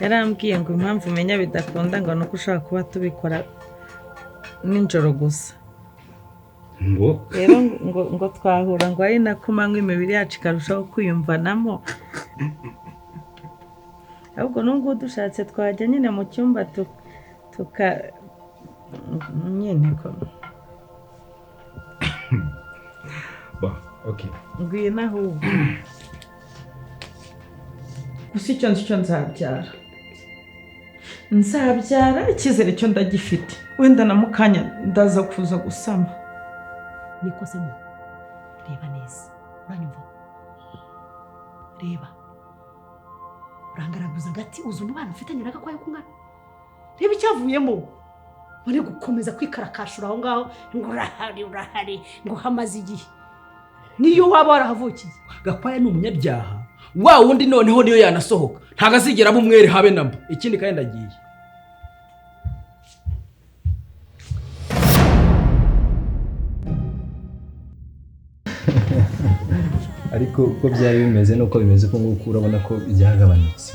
Yarambwiye ngo impamvu umenya bidakunda ngo nuko ushobora kuba tubikora nijoro gusa. Ngo rero ngo twahura ngo ari nako manywa imibiri yacu ikarushaho kwiyumvanamo. Ahubwo n'ubwo dushatse twajya nyine mu cyumba tuka nyine ko. Ba, okay. Ngwino ahubwo. Gusa icyo nzi cyo nzabyara. Nzabyara icyizere cyo ndagifite. Wenda na mukanya ndaza kuza gusama. Niko se mu. Reba neza. Uranyumva? Reba. Urangaraguza gati uzi umubano ufitanye na Gakwaya kungana. Reba icyavuyemo. Bari gukomeza kwikarakashura aho ngaho ngo urahari urahari ngo hamaze igihe. Niyo waba warahavukiye. Gakwaya ni umunyabyaha. Wa wundi noneho niyo yanasohoka. Ntago azigera aba umwere habe namba. Ikindi kandi ndagiye. Ariko uko byari bimeze nuko bimeze ko nguko urabona ko byagabanutse.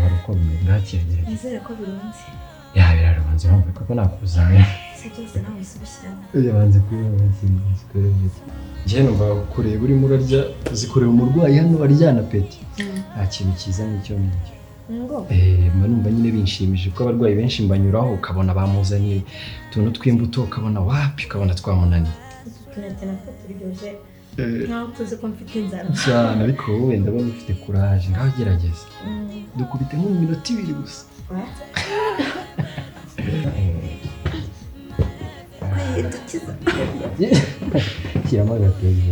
Hari uko bimeze ngakiyegereye. Nizere ko birunze. Ya birarunze nkumva ko nakuzanye. Se byose nawe usubishyiramo. Yabanze kubibona. Njye numva kureba urimo urarya uzi kureba umurwayi hano aryana peti. Nta kintu cyiza nk'icyo ngicyo. Mba numva nyine binshimishije kuko abarwayi benshi mbanyuraho ukabona bamuzaniye utuntu tw'imbuto ukabona wapi ukabona twamunaniye. Utu tuneke natwo turyoshye. Nkaho tuzi ko mfite inzara. Cyane ariko wowe ndabona ufite courage ngaho gerageza. Dukubite nko mu minota 2 gusa. Shyiramo agatege.